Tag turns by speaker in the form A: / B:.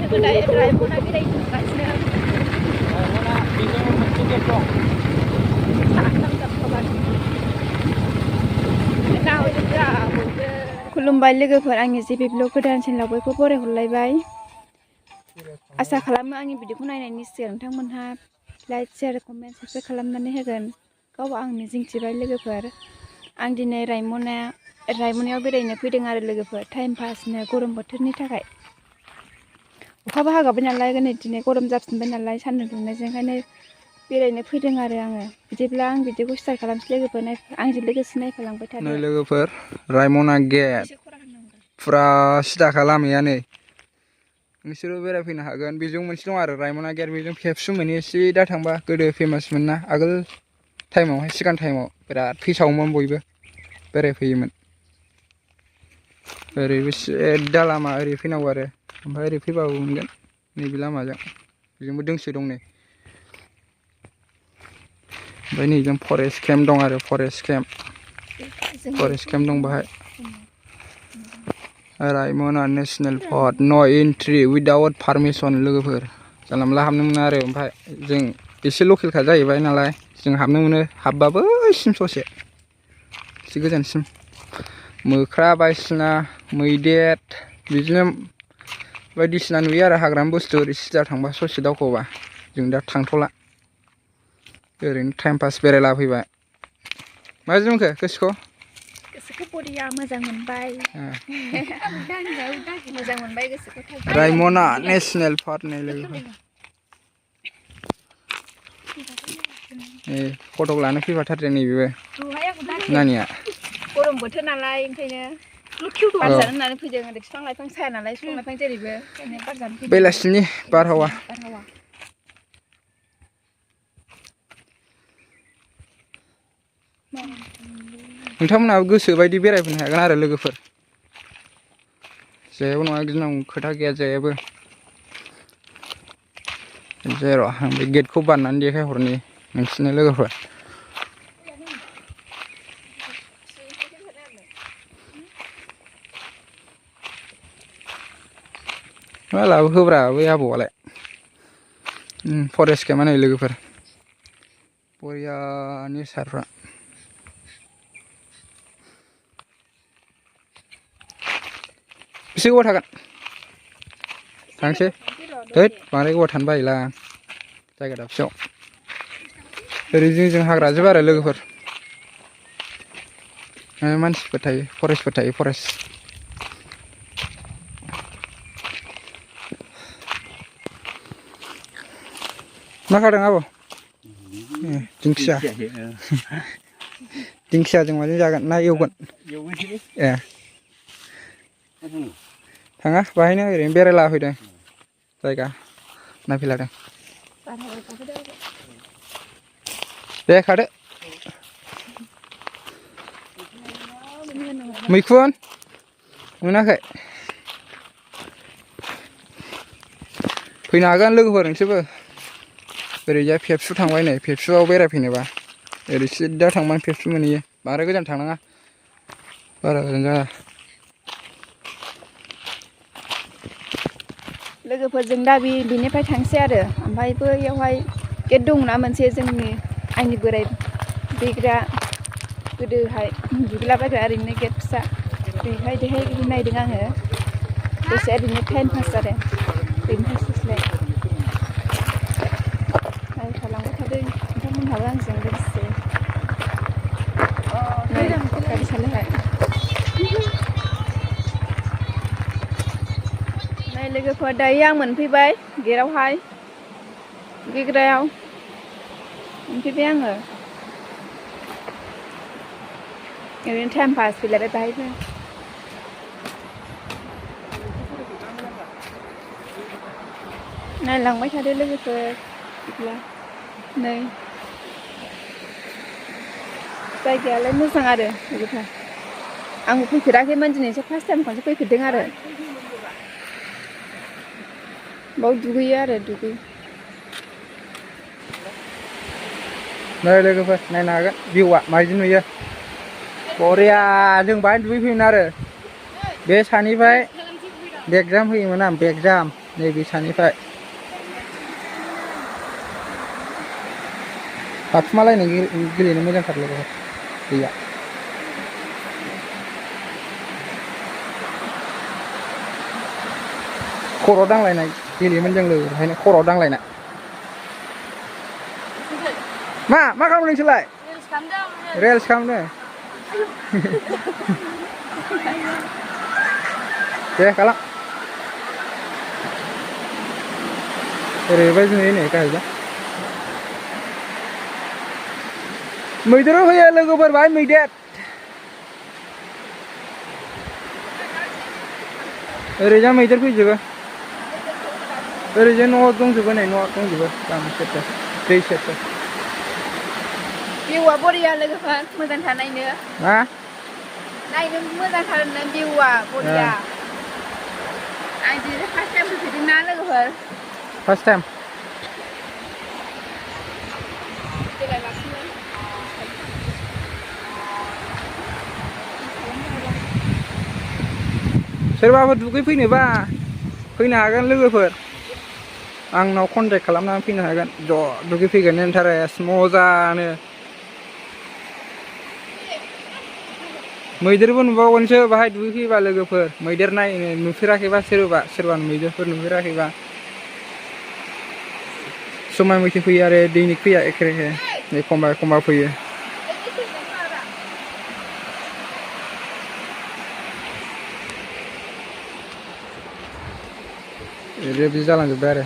A: रायमना बेरायगासिनो खुलुमबाय लोगोफोर आंनि जेबि ब्लग गोदान चेनेलाव बयखौ बरायहरलायबाय आसा खालामो आंनि भिडिअखौ नायनायनि सिगां नोंथांमोनहा लाइक शेयार कमेन्ट साबस्क्राइब खालामनानै होगोन गाव आं मिजिंथिबाय लोगोफोर आं दिनै रायमनायाव बेरायनो फैदों आरो लोगोफोर टाइम पासनो गरम बोथोरनि थाखाय अखाबो हागाबाय नालाय दिनै गरम जाफिनबाय नालाय सान्दुं दुंनायजों ओंखायनो बेरायनो फैदों आरो आङो बिदिब्ला आं भिडिअखौ स्टार्ट खालामसै लोगोफोर आंजों लोगोसे नायफालांबाय थादो
B: नै लोगोफोर रायमना गेट फुरा सिदाखा लामाया नै नोंसोरो बेरायफैनो हागोन बेजों मोनसे दं आरो रायमना गेट बेजों फेबसु मोनो सिदा थांबा गोदो फेमासमोन ना आगोल टाइमावहाय सिगां टाइमाव बिराद फैसावोमोन बयबो बेरायफैयोमोन ओरैबो सिदा लामा ओरै फैनांगौ आरो ओमफ्राय ओरै फैबाबो मोनगोन नैबे लामाजों बेजोंबो दोंसे दं नै ओमफ्राय नैजों फरेस्ट केम्प दं आरो फरेस्ट केम्प दं बाहाय रायमना नेसनेल पार्क नो एन्ट्रि उइदाउट पारमिसन लोगोफोर जानला मोनला हाबनो मोना आरो ओमफ्राय जों एसे लकेलखा जाहैबाय नालाय जों हाबनो मोनो हाबबाबो सिम ससे एसे गोजानसिम मोख्रा बायदिसिना मैदेर बिदिनो बायदिसिना नुयो आरो हाग्रानि बुस्थु ओरै सिदा थांबा ससे दावखोबा जों दा थांथ'ला ओरैनो टाइम पास बेरायला फैबाय माबायदि मोनखो गोसोखौ
A: बरिया मोजां मोनबाय मोजां मोनबाय गोसोखौ
B: रायमना नेसनेल पार्क नै लोगोफोर फटक लानो फैफाथारदों नैबेबो नानिया
A: गरम बोथोर नालाय ओंखायनो बार जानो होननानै फैदों ओरै बिफां लाइफां साया नालाय बिफां लाइफां जेरैबो बार जानो फैदों
B: बेलासिनि बारहावा नोंथांमोनहाबो गोसो बायदि बेरायफैनो हागोन आरो लोगोफोर जेबो नङा गिनांगौ खोथा गैया जेबो जेर' आं बे गेटखौ बारनानै देखायहरनि नोंसोरनो लोगोफोर मा लाबोखोब्रा बै आबौआलाय फरेस्ट केम्पआ नै लोगोफोर बरिया नेचारफ्रा बेसे गोबाव थागोन थांसै हैद बांद्राय गोबाव थानो बायोला जायगा दाबसेयाव ओरै जों हाग्राजोब आरो लोगोफोर मानसिफोर थायो फरेस्ट मा खादों आबौ दिंखिया दिंखियाजों माजों जागोन ना एवगोन ए थाङा बाहायनो ओरैनो बेरायला फैदों जायगा नायफैलादों दे खादो मैखुन मोनाखै फैनो हागोन लोगोफोर नोंसोरबो ओरैजाय फेबसु थांबाय नै फेबसुआव बेरायफैनोबा ओरै सिदा थांबानो फेबसु मोनहैयो बांद्राय गोजान थांनाङा बारा गोजान जाया
A: लोगोफोरजों दा बिनिफ्राय थांसै आरो ओमफ्राय बैयावहाय गेट दंना मोनसे आंनि बोराय बैग्रा गोदोहाय दुगैलाबायग्रा ओरैनो गेट फिसा बेहाय नायदों आङो दसे ओरैनो टाइम पास जादों बेनिफ्राय सुस्लाय नायफालांबाय थादों नोंथांमोनहाबो आंजों लोगोसे गारि सालायबाय नै लोगोफोर दायो आं मोनफैबाय गेटआवहाय दुगैग्रायाव मोनफैबाय आङो ओरैनो टाइम पास फैलायबाय बाहायबो नायलांबाय थादो लोगोफोर बिदिब्ला नै जायगायालाय मोजां आरो लोगोफोर आंबो फैफेराखैमोन दिनैसो फार्स्ट टाइम खनसे फैफेरदों आरो बाव दुगैयो आरो
B: नै लोगोफोर नायनो हागोन भिउआ माबायदि नुयो बरिया जों बाहाय दुगैफैगोन आरो बे सानिफ्राय बेग जाम फैयोमोन आं बेग जाम नैबे सानिफ्राय बाथुमालायनाय गेलेनो मोजांथार लोगोफोर दैया खर' दांलायनाय गेलेयोमोन जों लोगो ओंखायनो खर' दांलायनाय मा खालामदों नोंसोरलाय रिल्स खालामदों दे खालाम ओरैबायदि नुयो नै गाहैजा मैदेर फैयो लोगोफोर बाहाय मैदेर ओरैजा मैदेर फैजोबो ओरैजा न' दंजोबो नै न' दंजोबो गामि सेरसेर दै सेरसेर
A: भिउआ बरिया लोगोफोर मोजांथार नायनो
B: मा
A: नायनो मोजांथार भिउआ बरिया आं दिनै फार्स्ट टाइम फैफेरदोंना लोगोफोर
B: फार्स्ट टाइम सोरबाफोर दुगैफैनोबा फैनो हागोन लोगोफोर आंनाव कन्टेक्ट खालामनानै फैनो हागोन ज' दुगैफैगोन इन्टारेस्ट मजानो मैदेरबो नुबावगोनसो बाहाय दुगैफैबा लोगोफोर मैदेर नायनो नुफेराखैबा सोरबा मैदेरफोर नुफेराखैबा समाय मथे फैयो आरो दैनि फैया एखेरे एखमबा फैयो ओरैबायदि जालांजोब्बाय आरो